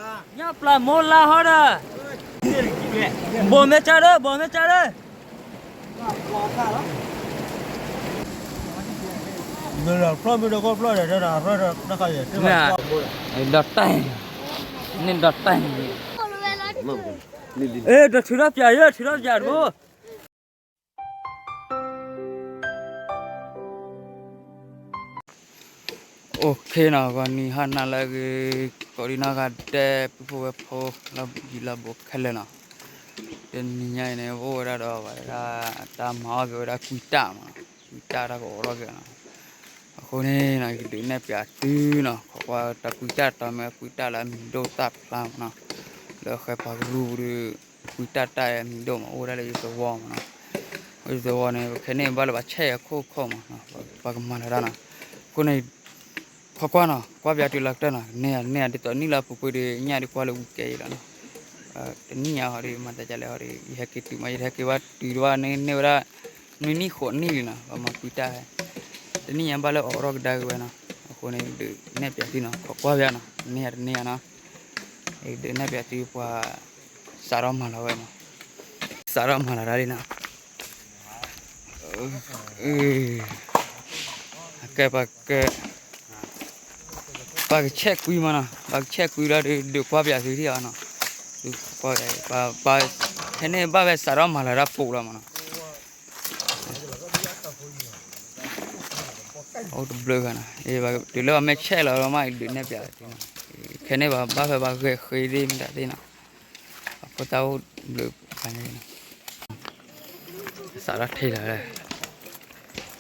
ညၣ်ပျၢ်မိၢ်လါဟီဒီး, ဘိၣ်မဲာ်ကၢ်ဒီး ဘိၣ်မဲာ်ကၢ်ဒီး, ဖျီမ့ၢ်ဒီးကီၢ်ဖျီဒီး တၢ်ရၢဒီး နခါယဲၢ်, ဒီးတၢ်, န့ၣ်ဒီးတၢ်, ဒီးထုးထီၣ်ပၠးယဲၢ် ထုးထီၣ်ပၠးတဘိ OKနီၤ, ဂီၤနံၤဟါနၤလၢအဂ့ၤ, ကိးဒံနီၢ်ဂၤဒဲး ပုၢ်ဖိဝဲၢ်ဖိ လၢယံၤလၢဘူးခဲလၢာ်နီၤ, တနံၤညါအံၤန့ၣ် ပအိၣ်ဝဲဒၣ်ဒီး ပှၤဒၣ်တၢ်မၤအီၣ်က့ၤဝဲဒၣ်ကွံတၢ်မးနီၤ, ကွံတၢ်တၢ်ကအိးထီၣ်က့ၤနီၤ, အဃိန့ၣ်နီၤ ယကဒုးနဲၣ်ပၠးသုနီၤ, ခိးကွၢ်တၢ်ကွံတၢ်တတီၤမ့ၢ်ကွံတၢ်လၢအမံၤဒိၣ်တၢ်ဖျါမးနီၤ, လၢဃဲပှၤကရူၢ်ပူၤဒီး ကွံတၢ်တၢ်အံၤအမံၤဒိၣ်မး အိၣ်ဝဲဒၣ်လၢယသဝီမးနီၤ, အိၣ်ယသဝီန့ၣ် ပခဲန့ၣ်ဘၣ်လၢပှၤဆဲးအခိၣ်ခိၣ်မးနီၤ, ပှၤကမၤလၢၤတၢ်နီၤ, အဃိန့ၣ် ခိးကွၢ်နီၤ ကွၢ်ပၠးတုၤလီၤကတၢၢ်နီၤ, န့ၢ်န့ၢ်ဒ်သိးနံၣ်လၢအပူၤကွံာ်ဒီး ညၣ်ဒုးကွၢ်လၢဝံၤကဲအံၤလီၤနီၤ, တနံၣ်ညါဟီဒီး မၤသးဒ်လဲၣ်ဟီဒီး ယဟဲက့ၤတုၤမး ယဟဲက့ၤဘၣ်တုၤဒံးဘၣ်န့ၣ် န့ၢ်ဝဲဒၣ် နွံနံၣ်ဃိးနံၣ်လံနီၤ ပှၤမၤကွံတၢ်, တနံၣ်ညါဘၣ်လၢအိးထီၣ်ကဒါက့ၤဝဲနီၤ, အဃိန့ၣ် ဒုးနဲၣ်ပၠးသုနီၤ ခိးကွၢ်ပၠးနီၤ န့ၢ်တန့ၢ်ဧါနီၤ, ဒုးနဲၣ်ပၠးသုပှၤ စးထီၣ်မၤလီၤဝဲမး, စးထီၣ်မၤလီၤတၢ်လံနီၤ, ကဲပှၤက ပှၤကဆဲးကွံမးနီၤ, ပှၤကဆဲးကွံလီၤဒီး ဒုးကွၢ်ပၠးသုထံၣ်အီၤနီၤ, ပှၤ ပှၤ ခဲန့ၣ်ဘၣ်ဝဲစးထီၣ်မၤလီၤတၢ်ပိာ်လီၤမးနီၤ, အိၣ်တဘျုးဂၤနီၤ, တုၤလၢပှၤမ့ၢ်ဆဲးလီၤလီၤမး ဒုးနဲၣ်ပၠးသုနီၤ, ခဲန့ၣ်ပှၤဘၣ်ဖဲပှၤဂဲၤဃ့သ့ၣ်မတၤသ့ၣ်နီၤ, အဖိသၣ်အိၣ်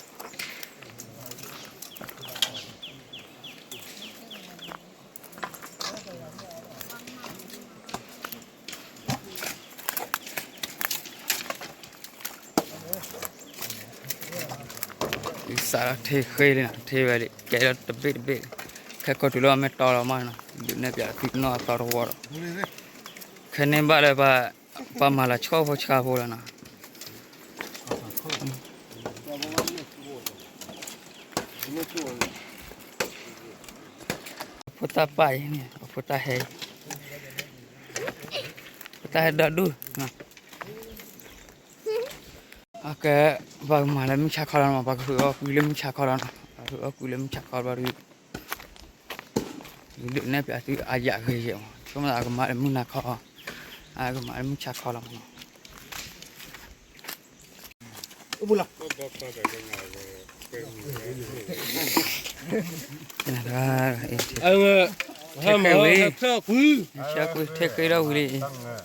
ဘျုးဖးန့ၣ် စးထီၣ်ထံလီၤလၢ စးထီၣ်ထံဃ့လံနီၤ, ထံဝဲလံ ကဲလီၤတဘ့ၣ်တဘ့ၣ်, ခဲကိးတုၤလၢအမ့ၢ်တီလီၤမးနီၤ, ဒုးနဲၣ်ပၠးသုနီၢ်အသီတဝီဒီး, ခဲန့ၣ်ဘၣ်လၢ ပှၤမၤလီၤဆှီဖိဆှါဖိလီၤနီၤ, အဖိသၣ်ပာ်အံၤန့ၣ် အဖိသၣ်ဟဲအံၤ, အဖိသၣ်ဟဲဒီဒူၣ်, အကဲ, ပှၤကမၤလၢမုၢ်ဆါခီလီၤနီၤ, ပှၤကဟုးအီၣ်ကွံလၢမုၢ်ဆါခီလီၤနီၤ, ပှၤဟုးအီၣ်ကွံလၢမုၢ်ဆါခီဘျီဒီး ဒုးနဲၣ်ပၠးသုအါယၤဂ့ၤယဲၢ်မး, ဆိကမိၣ်သးအကမၤလၢမုၢ်နၤခီ, အကမၤလၢမုၢ်ဆါခီလီၤမးနီၤ, အိၣ်ပူၤလီၤ, ထဲဃ့ဝံၤ, ထဲဃ့ထီၣ်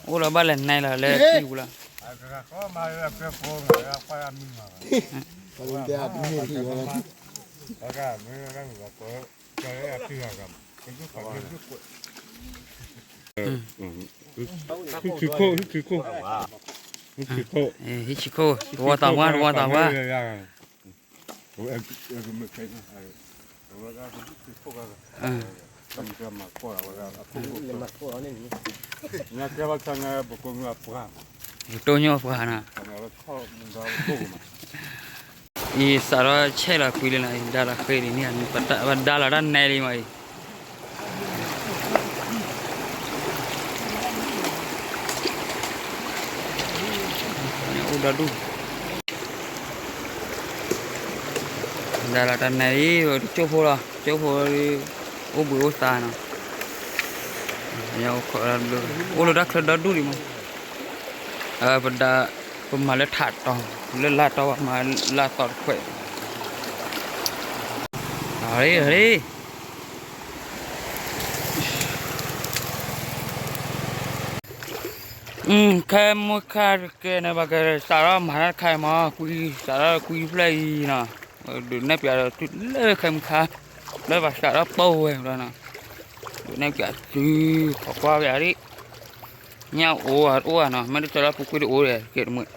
ဝံၤလံ, အိၣ်လီၤဘၣ်လဲၤနဲလီၤလၢထံပူၤလီၤ. ဟံၣ်ဆံခိၣ်, ဟံၣ်ဆံခိၣ်, ဟံၣ်ဆံခိၣ်, တဝီသးဝါ, တဝီသးဝါ, ပတိၢ်ညိၣ်ပှၤနီၤ, အံၤစးထီၣ်ဆဲးလီၤကွံလံနီၤ, ဒါလီၤဃ့လံန့ၣ်, ပဒါလီၤတၢ်နဲလံမးအံၤ, အိၣ်ဒီဒူၣ်, ဒါလီၤတၢ်နဲလံ, တကၠိၢ်ဖိလီၤ, ကၠိၢ်ဖိ, အိၣ်ဘှံးအိၣ်သါနီၤ, အိၣ်လၢတၢ်ချၢဒီဒူၣ်ဒံးမး, ပဒါ, ပမၤလၢထးတီၤ, လၢလါတီၤပမၤလၢလါတီၤတခွဲး, အရ့, အရ့ ခဲမုၢ်ခါတကဲန့ၣ် ပကစးထီၣ်မၤတၢ်တခါအံၤမး, ကွံ, စးထီၣ်ကွံဖျၢၣ်အံၤနီၤ, ဒုးနဲၣ်ပၠးဒီးသုလၢခဲမုၢ်ခါ, လၢပှၤစးထီၣ်ပိာ်ဝဲလီၤနီၤ, ဒုးနဲၣ်ပၠးသု, ခိးကွၢ်ဝဲဒၣ်, ညၣ်အိၣ်ဧါ တအိၣ်ဧါနီၤ, မ့ၢ်တဆၢလၢပူၤကွံာ်တအိၣ်ဒီး ကဲတမုာ်,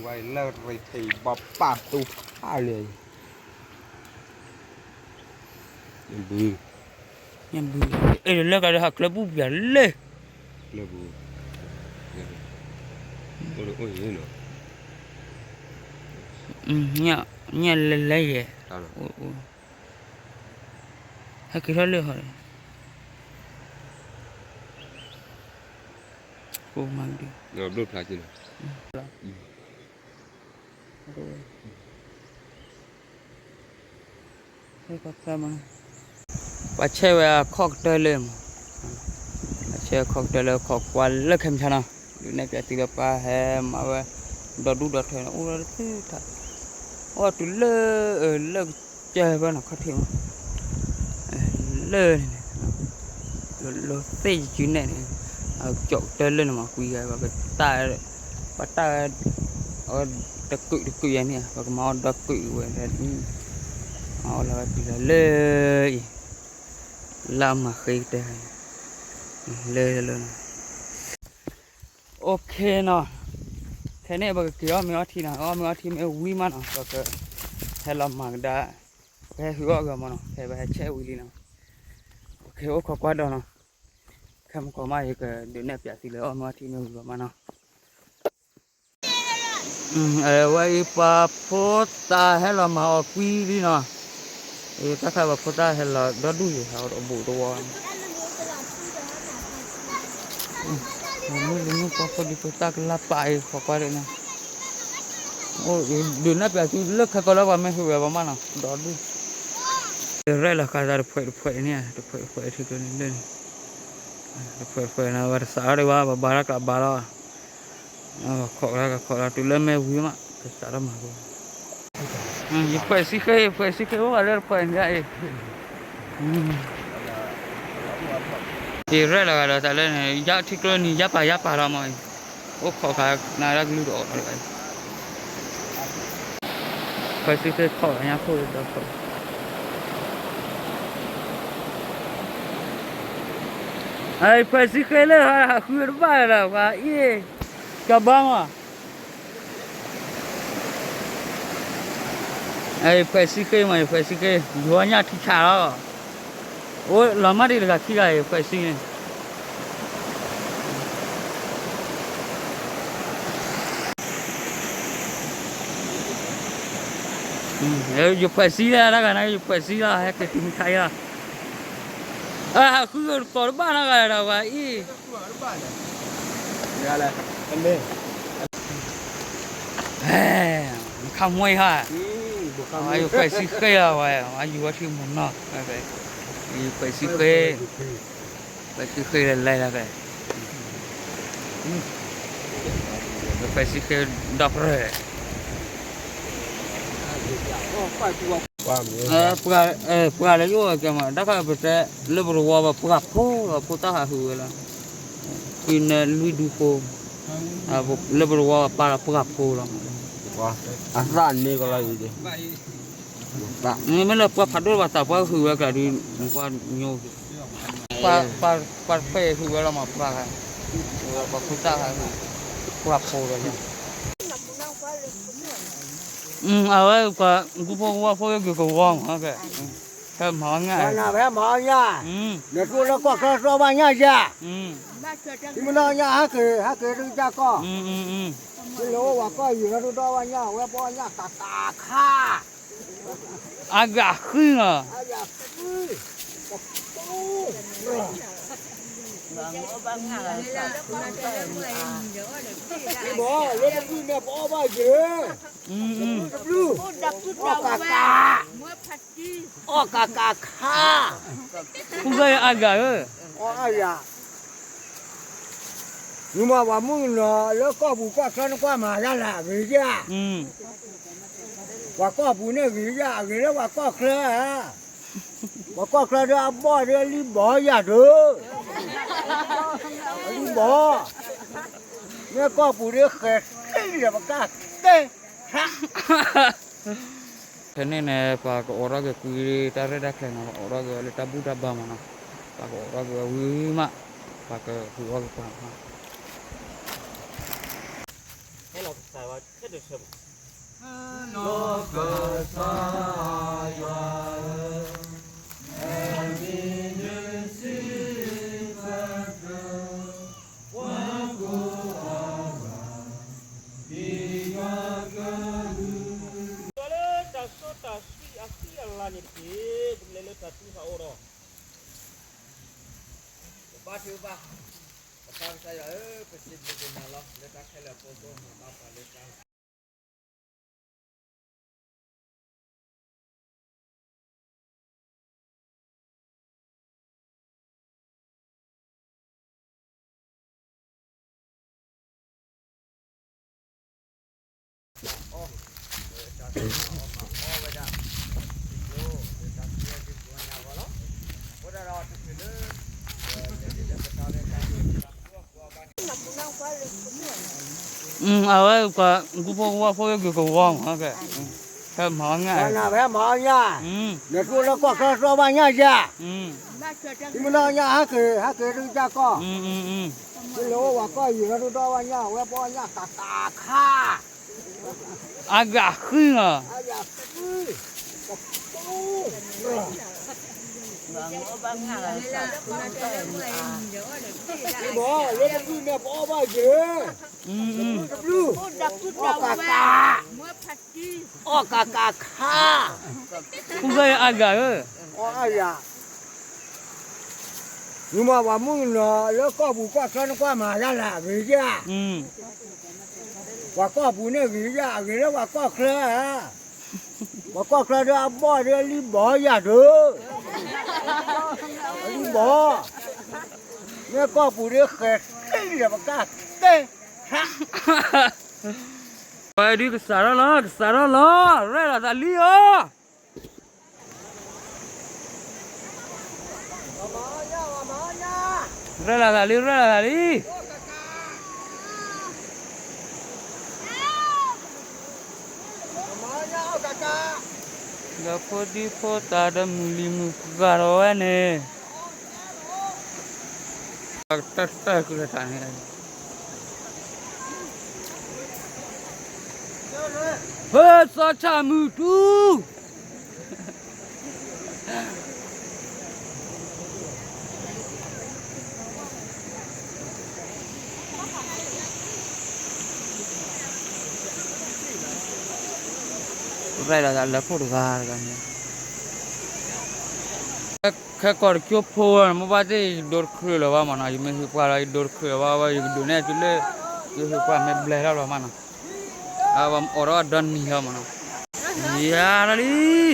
ဝဲလၢရ့ထံဘၣ်ပာ်သူဖးလဲၣ် ဘု, ဘု, အဲၣ်ဒိးလၢကဒီးဟးကျၢပူၢ်ပၠးလဲၣ်, ကျၢပူၣ်, အိၣ်လၢအိၣ်ယဲၢ်နီၤ, ညၣ်လဲၤလဲၤယဲၢ်, ဟဲက့ၤထီၣ်လၢဟီၣ်, ကိးမၤဒံး ဘျိဖျါက့ၤနီၤ ပှၤဆဲးဝဲအခီၣ်ကတၢၢ်လၢမး, ပှၤဆဲးအခီၣ်ကတၢၢ်လၢခီၣ်ကွၢ်လၢခဲမုၢ်ဆါနီၤ, ဒုးနဲၣ်ပၠးသုလၢပှၤဟဲမၤဝဲ ဒီဒူၣ်ဒီထၢန့ၣ် အိၣ်လၢတသ့ၣ်ထး, အိၣ်တုၤလၢ လၢကစၢၢ်ဖဲနီၤခီၣ်ထံးမး လၢန့ၣ်န့ၣ် လိၤသ့ၣ်ယကုနဲၣ်န့ၣ် အကၠီၣ်ကတၢၢ်လၢန့ၣ်မး ကွံဂၤ ပှၤကတၢၢ် ပှၤတၢ်ဝဲ အဝဲတကုာ်တကုာ်ယၤန့ၣ် ပှၤကမၤအီၣ်ဒီကုာ်ဝဲဒၣ်ဒ် မၤအီၣ်လီၤဝဲတုၤလီၤလၢအံၤ လၢအမၤဃ့ကတၢၢ် လၢလၢ OK နီၤ, ခဲန့ၣ် ပကက့ၤအီၣ်မ့ၤအီထံနီၤ, အီၣ်မ့ၤအီထံမ့ၢ်ဝံၤမးနီၤ ပကဟဲလီၤမၤကဒါ, ပဟဲဟုၣ်အီၣ်ဂီၤမးနီၤ, ဖဲပဟဲဆဲးဝံၤလံနီၤ, ပကဟဲအိၣ်ခိးကွၢ်ဒီးနီၤ, ခဲမုၢ်ကီးမး ယကဒုးနဲၣ်ပၠးသုလၢအီၣ်မ့ၤအီထံမ့ၢ်ဝံၤဂီၤမးနီၤ အဝဲအံၤပှၤဖိသၣ်ဟဲလီၤမၤအီၤကွံလံနီၤ, တၢ်ခါပှၤဖိသၣ်ဟဲလီၤဒီဒူၣ်ယံၤ ဟးအီၤတဘူၣ်တဝီ, မုၢ်လံမုၢ်ပှၤဖိဒံဖိသၣ်ကလၢပာ်အံၤ ခိးကွၢ်ဒၣ်န့ၣ်, ဒုးနဲၣ်ပၠးသုလၢခဲကိာ်လၢပှၤမ့ၢ်ဟုၣ်ဝဲပှၤမးနီၤ ဒီဒူၣ်, ရဲၣ်လီၤဃာ်သးတဖှဲးတဖှဲးန့ၣ် တဖှဲးတဖှဲးထံကျိန့ၣ်လၢန့ၣ်, တဖှဲးတဖှဲးန့ၣ် ဝဲတစးထီၣ်ဒံးဘၣ် ပဘါတၢ်ကျးဘါလီၤ ခိးလီၤခိးလီၤ တုၤလၢမ့ၢ်ဝံၤမး ကစးထီၣ်မၤဝံၤ, ယဖှဲးစံဃ့ ယဖှဲးစံဃ့အိၣ်ဂၤလၢတဖှဲးန့ၣ်အံၤ, ယရဲၣ်လီၤဂၤဒီးတၢ်လၢန့ၣ် ယါထံကျိန့ၣ် ယါပာ်ယါပာ်လီၤမးအံၤ, အိၣ်ခိးခါနၤဒၣ်ကလုၢ်တအိၣ်လီၤ, ဖှဲးစံဃ့ခိးလီၤညါခိၣ်ဒီးခိး ဖှဲးစံဃ့လၢဟးဃုတဘၣ်ဒီး ပှၤအံၤ ကဘါမး, ဖှဲးစံဃ့မး ဖှဲးစံဃ့ ယိၤညၣ်ထံဆးလီၤ, အိၣ်လီၤမၢ်ဒံးတဂၤခံဂၤအံၤ ဖှဲးစံန့ၣ် ယဖှဲးစံလၢတၢ်ဂၤန့ၣ် ယဖှဲးစံလီၤ ဟဲက့ၤတုၤမုၢ်ခါအံၤလီၤ, ဟးဃုကိးတဘၣ်နီတဂၤဒီး ပှၤအံၤ နခါမွံဟါ, ယဖှဲးစံဃ့လီၤဝဲ ယူၤဝဲထံမုၢ်နီၤ, ယဖှဲးစံဃ့, ဖှဲးစံဃ့လၢလဲၣ်လီၤ, ယဖှဲးစံဃ့ဒီဖျၢၣ်, ပှၤလၢယအိၣ်ဝဲကဲမး တၢ်ခါပတဲ လၢပတဝီပှၤဖိလီၤ ဖိသၣ်ဟးဟုၣ်ဝဲလီၤ, ဃုနွံလွံၢ်ဒူဖိ, လၢပတဝီပှၤပာ်လီၤပှၤဖိလီၤ, အသၣ်န့ၢ်ကလီၤအံၤ, မ့မ့ၢ်လၢပှၤဖးဒိၣ်ပှၤသးပှၢ်ဟုၣ်ဝဲကျါဒုး နကွၢ်ညိ, ပှၤတဖျၢၣ်ဟုၣ်ဝဲလီၤမး ပှၤဂၤ, ပှၤဖိသၣ်ဟးဟုၣ်, ပှၤဖိလီၤ, အဝဲပှၤဂူဖိဝီဖိဂ့ၤကဝီမး, ဟဲမၤအီၣ်ညၣ်, နတူၢ်လၢကီၢ်ချၢတြီဘၣ်ညၣ်ယၤ, မ့ၢ်နီၢ်ညၣ် ဟဲက့ၤ ဟဲက့ၤတကစၢ်ကီၢ်, မ့ၢ်လၢအိၣ်ဝဲကီၢ်ယံၤလၢတြီဘၣ်ညၣ် အဝဲပှၤအီၣ်ညၣ်ကကးခါ အဂၤဃုနီၤ, ဘီလၢတဘျုးန့ၣ် ပအီၣ်ဘၣ်ယဲ, တဘျုး, အီၣ်ကကး, အီၣ်ကကးခါ, အဂၤဧၢ, အီၣ်အဂၤ နမ့ၢ်ပှၤမုၣ်ကနီၤလၢကီၢ်ပူၤကီၢ်ချၢနကွၢ်မၤလၢ်လၢ်ဂ့ၤယၤ, ပှၤကီၢ်ပူၤန့ၣ်ဂ့ၤယၤ အဂ့ၤလၢပှၤကီၢ်ချၢဧါ, ပှၤကီၢ်ချၢဒီးအဘီၣ်ဒီးအလံၤဘီယၤဒၢ, အလံၤဘီ, မ့ၢ်ကီၢ်ပူၤဒီးဃဲၤသ့ဒီးပကၢ်တဲ, ခဲန့ၣ်န့ၣ် ပှၤကအိးထီၣ်က့ၤကွံာ်တၢ်ရဲၣ်တၢ်ကျဲၤနီၤ ပှၤအိးထီၣ်က့ၤဝဲလၢတၢ်ဘူၣ်တၢ်ဘါမးနီၤ, ပှၤကအိးထီၣ်က့ၤဝဲဝံၤမး, ပှၤကဟုးအီၣ်က့ၤပှၤနီၤ, ဟဲလီၤကစၢ်ယွၤခဲတဆၢမး, လီၤကစၢ်ယွၤဧၢ, ဟဲမ့ၢ်နစံးဘျုးကၢ, ပှၤကိးအဂၤ ဒ်ယွၤကလုၢ်, လၢတၢ်စီတၢ်ဆှံအဃံအလၤန့ၣ်တက့ၢ်, ပလဲၤလၢတၢ်ထုကဖၣ်အိၣ်ဒီး, ပဘါထုကဖၣ် ပပၢ်ကစၢ်ယွၤဧၢ, ပစံးဘျုးက့ၤနၤလီၤ လၢတၢ်ခဲလၢာ်အဖီခိၣ် မၤဘၣ်ပှၤလၢတၢ် အဝဲ ကူဖိကဝီဖိ ဂ့ၤကဝီမး ဖဲမၤအီၣ်ညၣ် ဖဲမၤအီၣ်ညၣ်, နထူၣ်လၢကီၢ်ချၢတဒီဘၣ်ညၣ်ယၤ, မ့ၢ်နီၢ်ညၣ်ဟဲက့ၤ ဟဲက့ၤတကၢ်ကီၢ်, လၢဝဲကီၢ်ယံၤလၢတဒီဘၣ်ညၣ် ဝဲပအီၣ်ညၣ်ကးကးခါ အဂၤဃုလီၤ, လၢတဘျုးန့ၣ် ပအီၣ်ဘၣ်ယဲၢ်, တဘျုးတဘျုး အီၣ်ကးကး, အီၣ်ကးကးခါ, ဃုဂၤအဂၤဧၢ, အီၣ်အဂၤ နမၤပှၤမုၣ်ကနီၤလၢကီၢ်ပူၤကီၢ်ချၢနကွၢ်မၤတၢ်လၢအဂ့ၤယၤ, ပှၤကီၢ်ပူၤန့ၣ်ဂ့ၤယၤ အဂ့ၤလၢပှၤကီၢ်ချၢဧါ, ပှၤကီၢ်ချၢဒီးအဘီၣ်ဒီးအလံၣ်ဘီယၤဒၢ, အလံၣ်ဘီ, မ့ၢ်ကီၢ်ပူၤဒီးဃဲၤသ့လၢပကၢ်တဲ, ဝဲဒုးကစးထီၣ်လီၤ ကစးထီၣ်လီၤ ရဲၣ်လီၤသးလံဧၢ ရဲၣ်လီၤသးလံ ရဲၣ်လီၤသးလံ, ဒီးဖိဒံဖိသၣ်ဒီးမုၢ်လံၤမုၢ်ကဂၤထီၣ်ဝဲန့ၣ်, တၢ်တၢ်ကလၢၤတၢ်န့ၣ် ဖဲစီၤဆၣ်မုၢ်တူ ရဲၣ်လီၤသးလၢဖိတဂၤတဂၤန့ၣ်, ခဲကီၢ်တကၠိဖိဝဲ မိၢ်ပၢ်သ့ၣ် ယဒိတချုးလၢၤဘၣ်မနီၤ, ယမ့ၢ်ဟုးပှၢ်လီၤ ယဒိတချုးလၢၤဘၣ်ဝဲ ယကဒိးန့ၢ်သုလၢ ယဟုးပှၢ်မ့ၢ်ဘျဲၣ်ထီၣ်လီၤမနီၤ, အဝဲအိးထီၣ်ဒီနံၤလီၤမနီၤ, ယၤလီၤ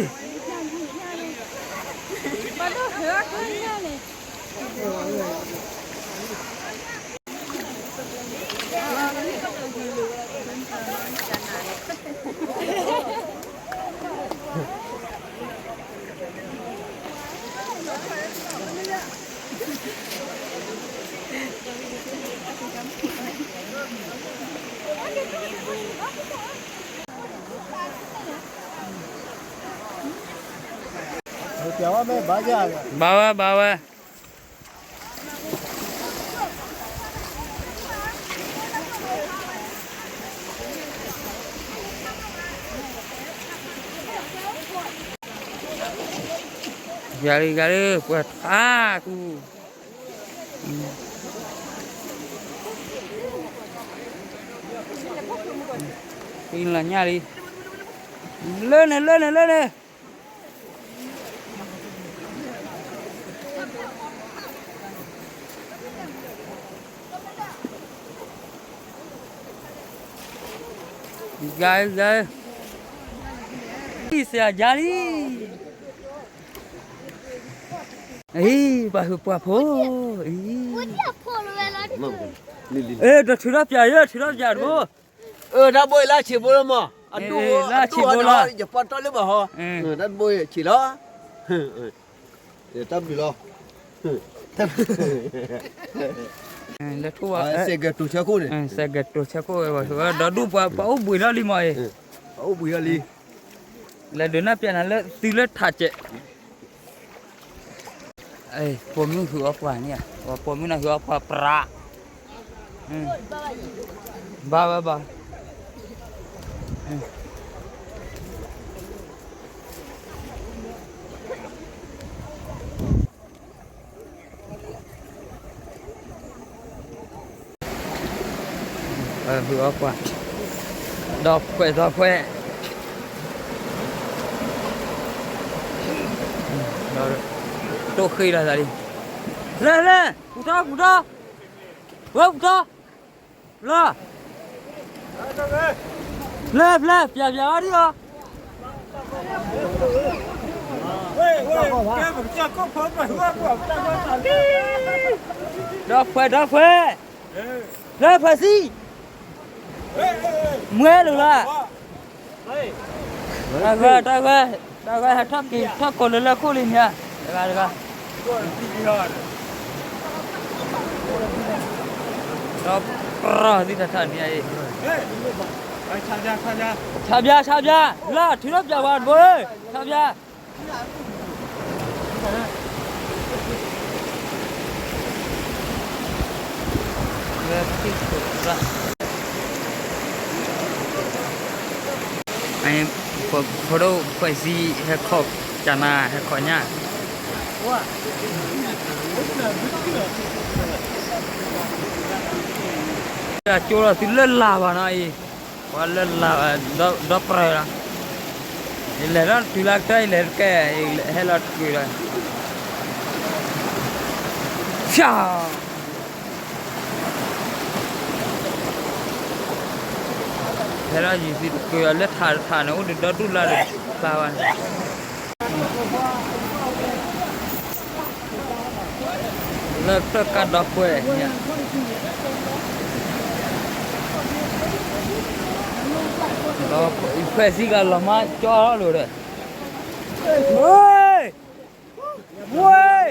လံ ဘၣ်ဝဲ ဘၣ်ဝဲ ယၤလံ ယၤလံ ပှၤထါကူ လၢညါလံ လၢန့ၣ် လၢန့ၣ် လၢန့ၣ် ယၤ ယၤ အံၤ စယၤလံ အံၤ ပှၤဟုးပှၤဖိ အံၤ အဲ တထုးထီၣ်ပၠးယဲ ထုးထီၣ်ပၠးတဘိ တၢ်ဘိအံၤလၢဆံးဘိလီၤမး အဒိၣ်လၢဆံးဘိလီၤ ယပှၤတီလၢဘၣ်ဟီ တၢ်ဘိအံၤဆံးလီၤ တၢ်ဘျုးလီၤ လၢထိၣ်ဝါ စဲးကတိၤဆၢခိၣ်န့ၣ် စဲးကတိၤဆၢခိၣ်ဝဲ ဒီဒူၣ်ပှၤ ပှၤအိၣ်ဘှံးထီၣ်လံမးအံၤ ပှၤအိၣ်ဘှံးထီၣ်လံ လဲၤဒုးနၢ်ပျဲနၤလၢသုလၢထးစဲး ပိာ်မုၣ်ဟုးအီၣ်ပှၤန့ၣ် ပိာ်မုၣ်နၢ်ဟုးအီၣ်ပှၤပြး ဘၣ်ဝဲဘၣ် ဟုးအီၣ်ပှၤ ဒီးခွဲးဒီးခွဲး တိၢ်ဃ့လီၤသးလံ လဲၤလဲၤ ပူၤထီၣ်ပူၤထီၣ် ဝဲပတီၢ်, လၢ, ဖျဲၣ်ဖျဲၣ် ပျဲပျဲဝဲဒၣ်အီၤ, ဒီးဖှဲဒီးဖှဲ, ဖျဲၣ်ဖှဲၣ်စံ, မွဲလိာ်လၢ, တၢ်ဂၤ, တၢ်ဂၤ, တၢ်ဂၤ ဟဲထီၣ်က့ၤထီၣ်ကိးလၢလၢခိၣ်လံမ့ၢ်ဧါ, တဂၤတဂၤ, ဒီးပြၢ်သ့ၣ်တထါန့ၣ်အံၤ, ဆါဘျါ ဆါဘျါ, လၢထုးထီၣ်ပျဲဝဲတဘိ, ဆါဘျါ ဖိဒိၣ်ခွဲးစံဟဲခီၣ်ကနၤ ဟဲခီၣ်ညၣ်, ကၠိလီၤသုလၢလၢ်ဘၣ်နီၤအံၤ, ပှၤလၢလၢ်, ဒီပြၢလီၤ, ယလဲၤထီၣ်တုၤလၢကတၢၢ် ယလဲၤတကဲ, ယဟဲလီၤတကုာ်လီၤ, ဖျါ ဖဲလီၤယံၤသုတကုာ်အီၤလၢထးတထးန့ၣ် အိၣ်ဒီးဒီဒူၣ်လၢ်ဒီးဖျါဝဲန့ၣ်, လၢတၢ်ကးဒီးကွဲး, ဒီးခွဲးစံကလီၤမါကၠီလီၤဒီး, ဝ့ၢ်, ဝ့ၢ်,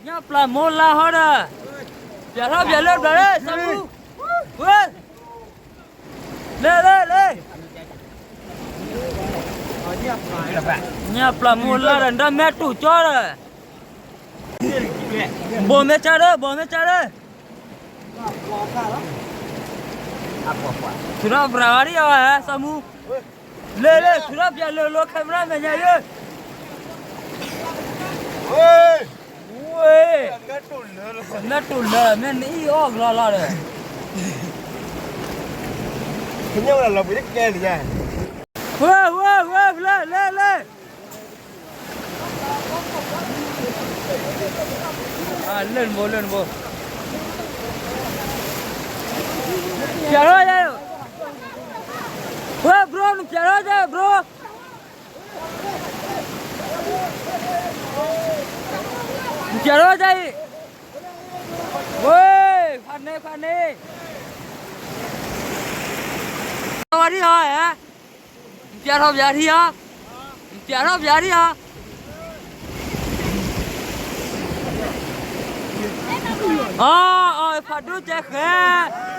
ညၣ်ပျၢ်မိၢ်လါဟီဒီး, ပျဲထီၣ်ပျဲလၢပျၢၤလၢ စီၤမူ, ဝ့ၢ် လ့ လ့ လ့, ညၣ်ပျၢ်မိၢ်လါဒီး နတၢ်မဲာ်တူၢ်ကၠီဒီး, ဘိးမ့ၢ်ကၢ်ဒီး ဘိးမ့ၢ်ကၢ်ဒီး, ထုးထီၣ်ပြၢၤဝဲဒၣ်အီၤဧါ စီၤမူ, လ့ လ့ ထုးထီၣ်ပျဲလၢလီ camera မဲာ်ညါယဲ, ဝ့ၢ်, မဲာ်တူၢ်လၢ မ့ၢ်နအံၣ်အီၣ်ကလီလီဒီး, ဝ့ၢ် ဝ့ၢ် ဝ့ၢ် ဖျဲၣ် လ့ လ့, လၢနဘိ လၢနဘိ, ပျဲထီၣ်ယဲ, ဝ့ၢ် bro နပျဲထီၣ်ယဲ bro, နပျဲထီၣ်ယဲအံၤ, ဝ့ၢ် ဖးန့ၣ် ဖးန့ၣ်, ဝဲဒၣ်အီၤဧါ, နပျဲထီၣ်ပျဲထံဧါ, နပျဲထီၣ်ပျဲထံဧါ, အီ အီ ဖးဒိၣ်ကဲဃဲ,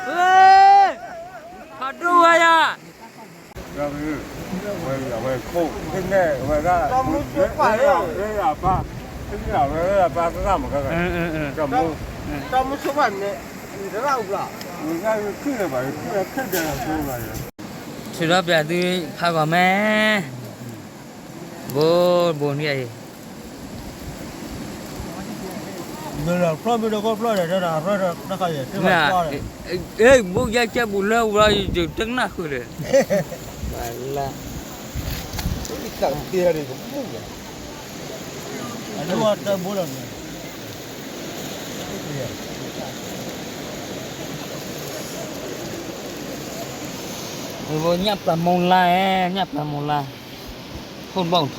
ဝ့ၢ်, ဖးဒိၣ်ဝဲယၤ ဝဲ ဝဲခိၣ် ဝဲဒၣ် ဝဲဒၣ်ပၢ် ဝဲဒၣ်ပၢ် တမူဆိဘၣ်န့ၣ် ဝဲဒၣ်ခုၣ်ဒီးဘၣ် ခုၣ်ဒီး ထုးထီၣ်ပျဲသုဖးဂီၤမဲ, ဘိ ဘိန့ၣ်အံၤ မ့ၢ် ဘိယဲကဲဘူးလၢဝဲ ယတကနၣ်ဃုာ်ဒီး လၢ အတၢ်ဘိလီၤန့ၣ် ညၣ်ပျၢ်မိၢ်လါ, ညၣ်ပျၢ်မိၢ်လါ, ခိၣ်ဘီၣ်ထံ,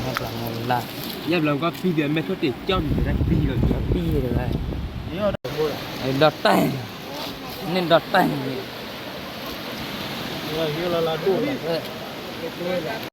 ညၣ်ပျၢ်မိၢ်လါ, ညၣ်ပျၢ်ကီၢ်ပံဒီး မဲာ်ထိၣ်တ့ၢ်ကၠီၣ်န့ၣ် တပံလီၤ တပံတဂၤ, ဒီးတၢ်, န့ၣ်ဒီးတၢ်န့ၣ်